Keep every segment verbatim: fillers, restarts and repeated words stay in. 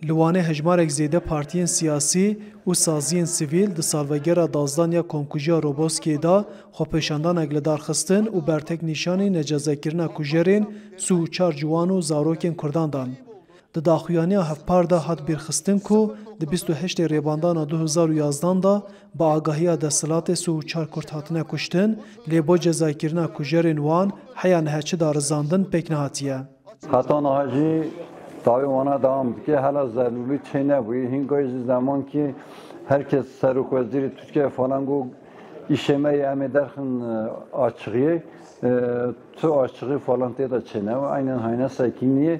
Li Wanê hejmarek zêde partiyên siyasî û saziyên sivîl di salvegera dazdan ya komkujiya Roboskiyê de xwepêşandanek li dar xistin û bertek nîşanî necezekirina kujerên sî û çar ciwan û zarokên Kurdan dan. Di daxuyaniya hevpar de hat bîrxistin ku di bîst û heştê Rêbandana du hezar û yazdan de bi agahiya desthilatê sî û çar Kurd hatine kuştin, lê bo cezakirina kujerên wan heya niha çi darizandin pêk nehatiye. Heta niha jî tawê wana dewam dike, hela zelûlî çê nebûyî. Hîn gayî ji zemankî her kes serokwezîrê Tirkiyeyê falan got, îşê me yê em ê derxin, e, açixiyê, e, tu açixî falan tê de çêne û eynen hayne sekî niyê.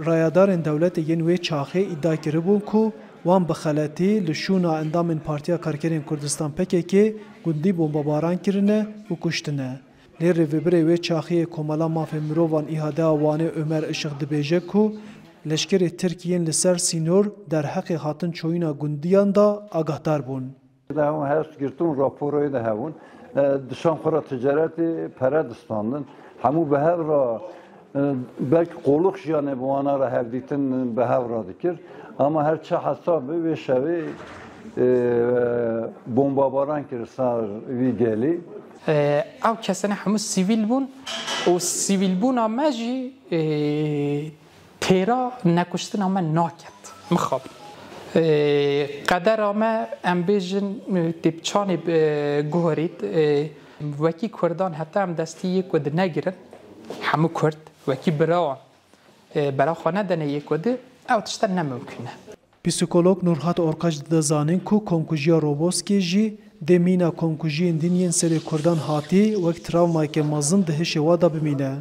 Rayedarên dewletê yên wê çaxê îdia kiribûn ku wan bi xeletî li şûna endamên Partiya Karkerên Kurdistan P K K gundî bombebaran kirine û kuştine. Lê rêvebirê wê çaxê yê Komela Mafê Mirovan ÎHDA Wanê Omer Işık dibêje ku leşkerê Tirk yên li ser sînor derheqê hatin çoyîna gundiyan de agahdar bûn. De hûn hers girtin, raporoyê de hebûn. E, dişan xwe re ticaretê pere distandin. Hemû bi hev re, e, belkî qolix jî yanê bi wana re hevdîtin bi hev re dikir. Ama her çi hesab be, wê şevê, e, bombabaran kir ser vî gelî. E, ew kesene hemû sivîl bûn û sivîlbûna me jî, e, pêra nekuştina me naket. Mixabin. Ê, qedera me, em bêjin, ê, tê bi çanê, ê, guherît, ê, wekî Kurdan heta em destî yê ku dinegirin, hemû Kurd, wekî bira wan, ê, bera xwe nedene yê ku di, ew tişte ne mimkûn e. Psîkolog Nurhat Orkaç dide zanîn ku komkujiya Roboskê jî dê mîna komkujiyên din yên serê Kurdan hatî wek travmayeke mezin di hişê wa de bimîne.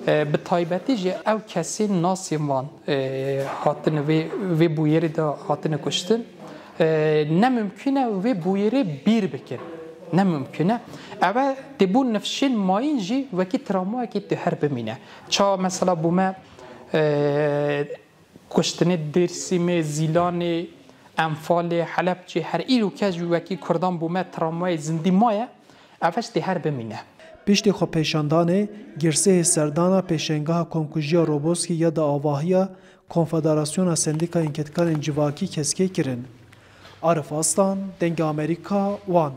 E, bi taybetî jî ew kesên nasên wan, e, hatine vê, vê bûyerê de hatine kuştin. E, ne mimkûn e vê bûyerê bîr bikin. Ne mimkûn e. Ev e, tê bo nifşên mayîn jî wekî travmayekî tu her bimîne. Ça mesela bo me, e, kuştinê Dêrsimê, Zîlanê, Enfalê, Helebçê, her îro kes jî wekî Kurdan bo me travmayê zindî maye. Ev tişt dê her bimîne. Piştî xwepêşandanê, girsehê serdana pêşengeha komkujiya Roboskî ya di avahiya Konfederasyona Sendîkayên Kedkarên Civakî keskê kirin. Arif Aslan, Dengê Amerîka, Wan.